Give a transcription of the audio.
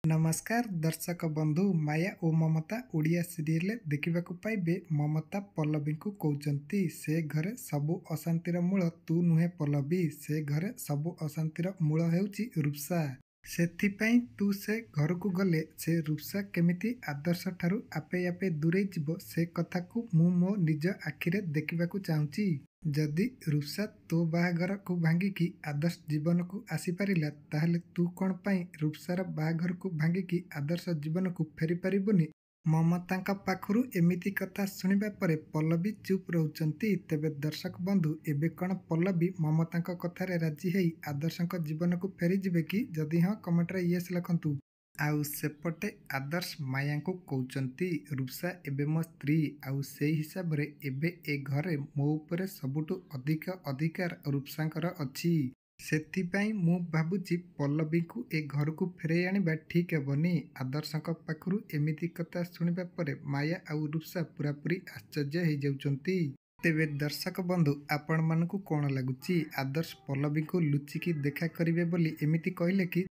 ନମସ୍କାର ଦର୍ଶକ ବନ୍ଧୁ, ମାୟା ଓ ମମତା ଓଡ଼ିଆ ସିରିଏଲରେ ଦେଖିବାକୁ ପାଇବେ ମମତା ପଲ୍ଲବୀଙ୍କୁ କହୁଛନ୍ତି, ସେ ଘରେ ସବୁ ଅଶାନ୍ତିର ମୂଳ ତୁ ନୁହେଁ ପଲ୍ଲବୀ, ସେ ଘରେ ସବୁ ଅଶାନ୍ତିର ମୂଳ ହେଉଛି ରୂପ୍ସା। ସେଥିପାଇଁ ତୁ ସେ ଘରକୁ ଗଲେ ସେ ରୂପ୍ସା କେମିତି ଆଦର୍ଶ ଠାରୁ ଆପେ ଆପେ ଦୂରେଇ ଯିବ, ସେ କଥାକୁ ମୁଁ ମୋ ନିଜ ଆଖିରେ ଦେଖିବାକୁ ଚାହୁଁଛି। ଯଦି ରୂପ୍ସା ତୋ ବାହାଘରକୁ ଭାଙ୍ଗିକି ଆଦର୍ଶ ଜୀବନକୁ ଆସିପାରିଲା, ତାହେଲେ ତୁ କ'ଣ ପାଇଁ ରୂପ୍ସାର ବାହାଘରକୁ ଭାଙ୍ଗିକି ଆଦର୍ଶ ଜୀବନକୁ ଫେରିପାରିବୁନି? ମମତାଙ୍କ ପାଖରୁ ଏମିତି କଥା ଶୁଣିବା ପରେ ପଲ୍ଲବୀ ଚୁପ୍ ରହୁଛନ୍ତି। ତେବେ ଦର୍ଶକ ବନ୍ଧୁ, ଏବେ କ'ଣ ପଲ୍ଲବୀ ମମତାଙ୍କ କଥାରେ ରାଜି ହେଇ ଆଦର୍ଶଙ୍କ ଜୀବନକୁ ଫେରିଯିବେ କି? ଯଦି ହଁ, କମେଣ୍ଟରେ ୟେସ୍ ଲେଖନ୍ତୁ। ଆଉ ସେପଟେ ଆଦର୍ଶ ମାୟାଙ୍କୁ କହୁଛନ୍ତି, ରୂପ୍ସା ଏବେ ମୋ ସ୍ତ୍ରୀ, ଆଉ ସେଇ ହିସାବରେ ଏବେ ଏ ଘରେ ମୋ ଉପରେ ସବୁଠୁ ଅଧିକ ଅଧିକାର ରୂପ୍ସାଙ୍କର ଅଛି। ସେଥିପାଇଁ ମୁଁ ଭାବୁଛି ପଲ୍ଲବୀଙ୍କୁ ଏ ଘରକୁ ଫେରାଇ ଆଣିବା ଠିକ୍ ହେବନି। ଆଦର୍ଶଙ୍କ ପାଖରୁ ଏମିତି କଥା ଶୁଣିବା ପରେ ମାୟା ଆଉ ରୂପ୍ସା ପୂରାପୂରି ଆଶ୍ଚର୍ଯ୍ୟ ହେଇଯାଉଛନ୍ତି। ତେବେ ଦର୍ଶକ ବନ୍ଧୁ, ଆପଣମାନଙ୍କୁ କ'ଣ ଲାଗୁଛି, ଆଦର୍ଶ ପଲ୍ଲବୀଙ୍କୁ ଲୁଚିକି ଦେଖା କରିବେ ବୋଲି ଏମିତି କହିଲେ କି?